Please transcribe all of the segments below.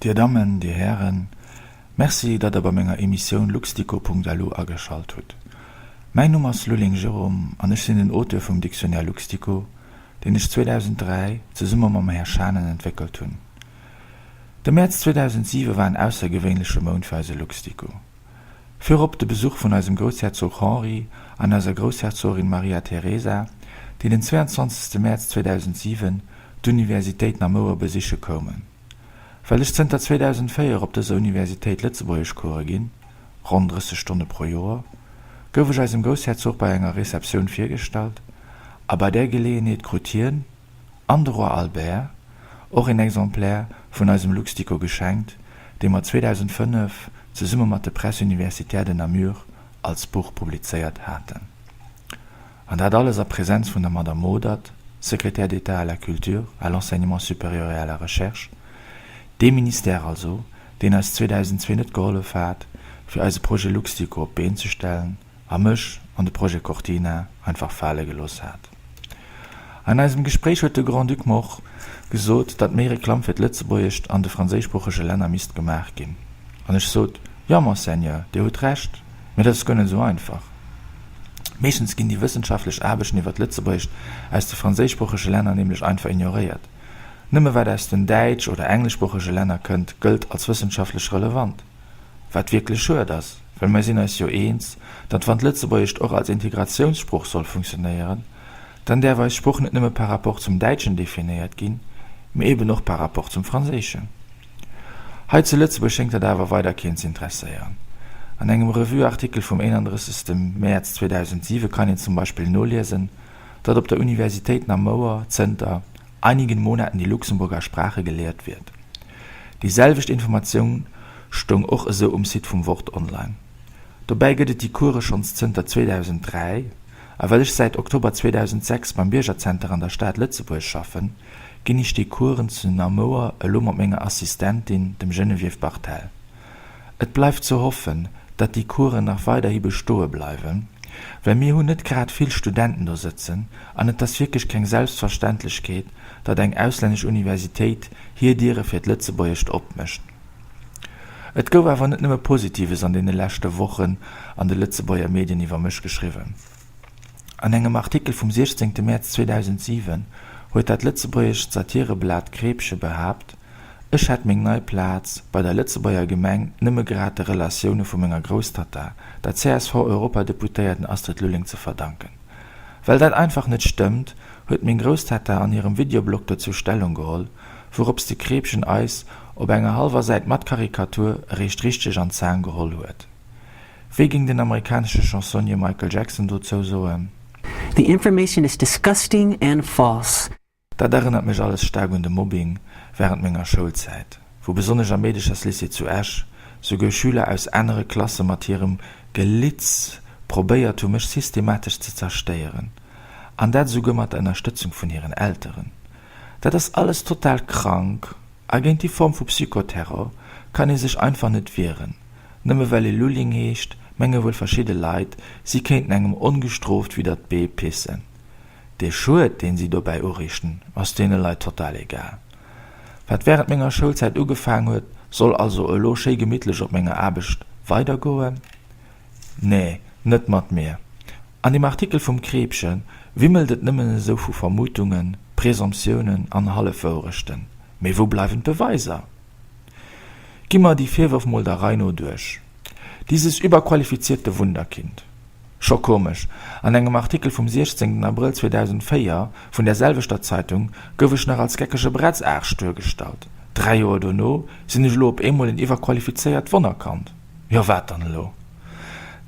Dir Dammen, Dir Hären, Merci, datt Der bei menger Emissioun Luxdico.lu ageschalt hutt. Mäin Numm ass Lulling Jérôme an ech sinn den Auteur vum Dictionnaire Luxdico, deen ech 2003 zesumme mam Här Schanen entwéckelt hunn. De Mäerz 2007 war en aussergewéinleche Mount fir eise Luxdico. Virop de Besuch vun eisem Groussherzog Henri an eiser Groussherzogin Maria Teresa, déi den 22. Mäerz 2007 d'Universitéit Namouer besiche koumen. Well ech zënter 2004 op dëser Universitéit Lëtzebuergeschcourse ginn, ronn 30 Stonne pro Joer, gouf ech eisem Groussherzog bei enger Receptioun virgestallt a bei där Geleeënheet krut hien an de Roi Albert och een Exemplaire vun eisem Luxdico geschenkt, dee mer 2005 zesumme mat de Presses universitaires de Namur als Buch publizéiert haten. An dat alles a Präsenz vun der Madame Modert, Secrétaire d'État à la Culture, à l'Enseignement supérieur et à la Recherche, dee Ministère also, deen eis 2002 net gehollef hat, fir eise Projet Luxdico op d'Been ze stellen a mech an de Projet Cortina einfach fale gelooss hat. An eisem Gespréich huet de Grand-Duc mer och gesot, datt méi Reklamm fir d'Lëtzebuergescht an de franséischsproochege Länner misst gemaach ginn. An ech sot, Jo, Monseigneur, Dir hutt Recht, mä dat ass guer net esou einfach. Meeschtens ginn déi wëssenschaftlech Aarbechten iwwer d'Lëtzebuergescht aus de franséischsproochege Länner nämlech einfach ignoréiert. Nëmme wat aus den däitsch oder engleschsproochege Länner kënnt, gëllt als wëssenschaftlech relevant. Wat wierklech schued ass, well mer sinn eis jo eens, datt wann d'Lëtzebuergescht och als Integratiounssprooch soll funktionéieren, dann däerf eis Sprooch net nëmme par rapport zum Däitschen definéiert ginn, mee eben och par rapport zum Franséischen. Hei zu Lëtzebuerg schéngt dat awer weider keen z'intresséieren. An engem Revue-Artikel vum 31. Mäerz 2007 kann een zum Beispill noliesen, datt op der Universitéit Namouer zënter einigen Monaten die Luxemburger Sprache gelehrt wird. Déi selwecht Informatioun stoung och esou um Site vum Wort Online. Dobäi gëtt et déi Course schonns zënter 2003, a well ech säit Oktober 2006 beim Biergerzenter an der Stad Lëtzebuerg schaffen, ginn ech déi Coursen zu Namouer elo mat menger Assistentin, dem Geneviève Barthel. Et bleift ze hoffen, datt déi Coursen nach weiderhi bestoe bleiwen, well mir hunn net grad vill Studenten do sëtzen an et ass wierklech keng Selbstverständlechkeet, datt eng auslännesch Universitéit hir Diere fir d'Lëtzebuergescht opmécht. Et gouf awer net nëmme Positives an deene leschte Wochen an de Lëtzebuerger Medien iwwer mech geschriwwen. An engem Artikel vum 16 Mäerz 2007 huet dat lëtzebuergescht Satireblat Kreepche behaapt, ech hätt meng nei Plaz bei der Lëtzebuerger Gemeng nëmme grad de Relatioune vu menger Grousstatta, der CSV-Europadeputéierten Astrid Lulling ze verdanken. Well dat einfach net stëmmt, huet meng Grousstatta an hirem Videoblog dozou Stellung geholl, wourops de Kreepchen eis op enger hallwer Säit mat Karikatur eréischt richteg an d'Zaang geholl huet. Wéi géing den amerikanesche Chansonnier Michael Jackson dozou soen? The information is disgusting and false. Dat erënnert mech alles staark un de Mobbing wärend menger Schoulzäit, wou besonnesch am Meedecherslycée zu Esch souguer Schüler aus anere Klasse mat hirem Gelitz probéiert hu mech systematesch ze zerstéieren, an dat esouguer mat der Ënnerstëtzung vun hiren Elteren. Dat ass alles total krank a géint déi Form vu Psychoterror kann ee sech einfach net wieren. Nëmme well ee Lulling heescht, menge wuel verschidde Leit, si kéinten engem ongestrooft widder d'Bee pissen. De Schued, deen si dobäi uriichten, ass deene Leit total egal. Wat wärend menger Schoulzäit ugefaang huet, soll also elo schéi gemittlech op menger Aarbecht weidergoen? Nee, net mat mir. An dem Artikel vum Kreepche wimmelt et nëmmen esou vu Vermutungen, Présomptiounen an Hallefwourechten. Mee wou bleiwen d'Beweiser? Gi mer déi Virwërf mol der Rei no duerch. Dieses überqualifizierte Wunderkind. Scho komesch, an engem Artikel vum 16 Abrëll 2004 vun där selwechter Zeitung gouf ech nach als geckege Bretzaarsch duergestallt. Dräi Joer dono sinn ech elo op eemol en iwwerqualifizéiert Wonnerkand. Jo, wat dann elo?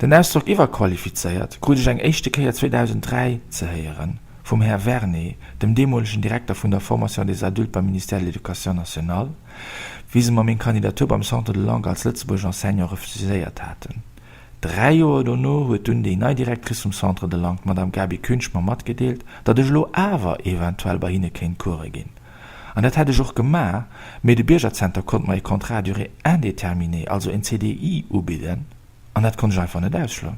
Den Ausdrock iwwerqualifizéiert krut ech eng éischte Kéier 2003 ze héieren, vum Här Werné, dem deemolegen Direkter vun der Formation des adultes beim Ministère de l'Éducation nationale, wéi se mer meng Kandidatur beim Centre de langue als Lëtzebuergesch Enseignant refuséiert haten. Dräi Joer dono huet dunn déi nei Directrice vum Centre de langue, d'Madame Gaby Künsch, mer matgedeelt, datt ech elo awer eventuell bei hinne kéint Course ginn. An dat hätt ech och gemaach, mee de Biergerzenter konnt mer ee Contrat à durée indéterminée, also en CDI, ubidden, an dat konnt ech einfach net ausschloen.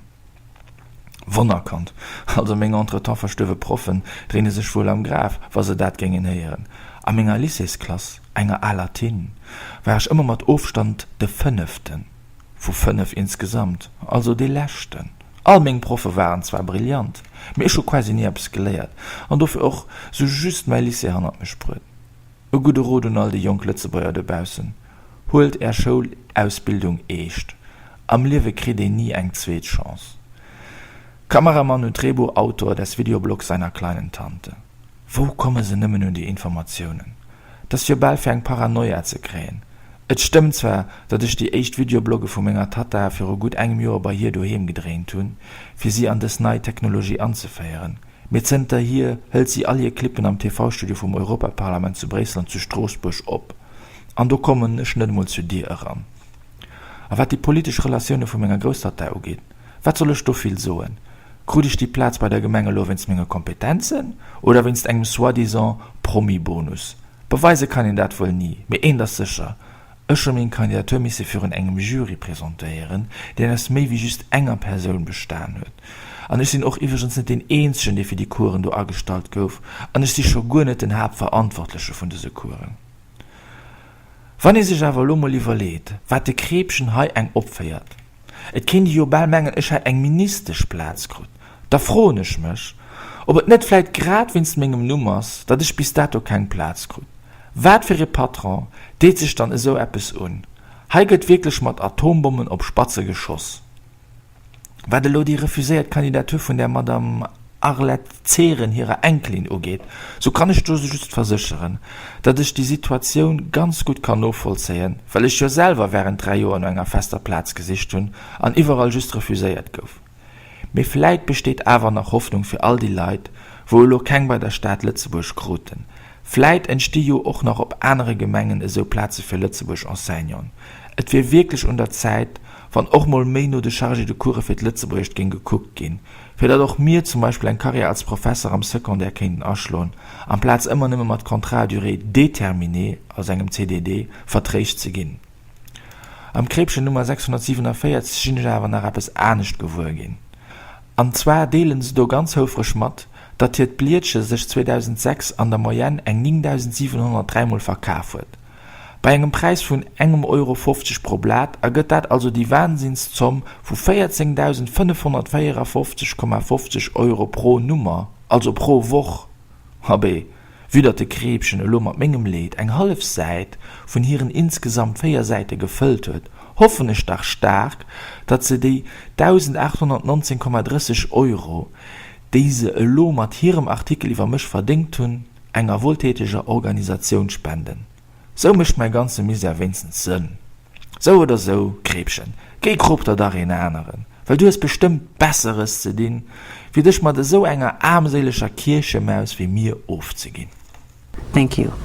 Wonnerkand! Also meng entretemps verstuerwe Proffen dréine sech wuel am Graf, wa se dat géingen héieren. A menger Lycéesklass, enger A Latine, war ech ëmmer mat Ofstand de Fënneften, vu 5 insgesamt, also dee Leschten. All meng Proffe waren zwar brillant, mee ech hu quasi ni eppes geléiert an dofir och sou just mäi Lycée hannert mech bruet. E gudde Rot un all déi jonk Lëtzebuerger dobaussen, Huelt är Schoulausbildung eescht! Am Liewe kritt een ni eng zweet Chance. Kameramann und Drehbuchautor des Videoblogs seiner kleinen Tante. Wou komme se nëmmen un déi Informatiounen? 't ass jo bal fir eng Paranoia ze kréien. Et stëmmt zwar, datt ech déi éischt Videoblogge vu menger Tatta viru gutt engem Joer bei hir doheem gedréint hunn, fir si an dës nei Technologie anzeféieren, mee zënterhier hëlt si all hir Clippen am TV-Studio vum Europaparlament zu Bréissel an zu Stroossbuerg op. An do kommen ech net emol zu dir eran. A wat déi politesch Relatioune vu menger Grousstatta ugeet, wat soll ech do vill soen? Krut ech déi Plaz bei der Gemeng elo wéinst menge Kompetenzen oder wéinst engem soi-disant Promi-Bonus? Beweise kann een dat wuel ni, mee eent ass sécher, Ech hu meng Kandidatur misse virun engem Jury presentéieren, deen aus méi wéi just enger Persoun bestan huet. An ech sinn och iwwregens net deen eenzegen, dee fir déi Coursen do agestallt gouf, an ech si scho guer net den Haaptverantwortleche vun dëse Coursen. Wann ee sech awer elo mol iwwerleet, wat de Kreepchen hei eng opféiert, et kéint ee jo bal mengen, ech hätt eng Ministeschplaz krut, da froen ech mech, ob et net vläit grad wéinst mengem Numm ass, datt ech bis dato keng Plaz krut. Wat fir ee Patron deet sech dann esou eppes un? Hei gëtt wierklech mat Atombommen op Spatze geschoss. Wat elo déi refuséiert Kandidatur vun der Madame Arlette Zehren hirer Enkelin ugeet, sou kann ech do just versécheren, datt ech déi Situatioun ganz gutt kann novollzéien, well ech jo selwer während 3 Joer no enger fester Plaz gesicht hunn an iwwerall just refuséiert gouf. Mee vläit besteet awer nach Hoffnung fir all déi Leit, wou elo keng bei der Stad Lëtzebuerg kruten. Vläit entsti jo och nach op anere Gemengen esou Plaze fir Lëtzebuerg Enseignanten. Et wier wierklech un der Zäit, wann och mol méi no de Chargés de course fir d'Lëtzebuergescht géing gekuckt ginn, fir datt och mir zum Beispill eng Carrière als Professer am Secondaire kéinten aschloen, amplaz ëmmer nëmme mat Contrat à durée déterminée, also engem CDD, vertréischt ze ginn. Am Kreepchen Nummer 647 sinn ech awer nach eppes anescht gewuer ginn. An zwar deelen se do ganz houfreg mat, datt hiert Blietche sech 2006 an der Moyenne eng 9.703 mol verkaf huet. Bei engem Präis vun engem Euro 50 pro Blat ergëtt dat also déi Wahnsinnszomm vu 14.554,50 Euro pro Nummer, also pro Woch. Abee, vue datt de Kreepchen elo mat mengem Leed eng hallef Säit vun hiren insgesamt 4 Säite gefëllt huet, hoffen ech dach staark, datt se déi 1.819,30 Euro, déi se elo mat hirem Artikel iwwer mech verdéngt hunn, enger wohltäteger Organisatioun spenden. Sou mécht mäi ganze Misär wéinstens Sënn. Sou oder sou, Kreepchen, géi krop der dach een aneren, well du hues bestëmmt Besseres ze dinn, wéi dech mat esou enger aarmséileger Kierchemaus wéi mir ofzeginn. Thank you.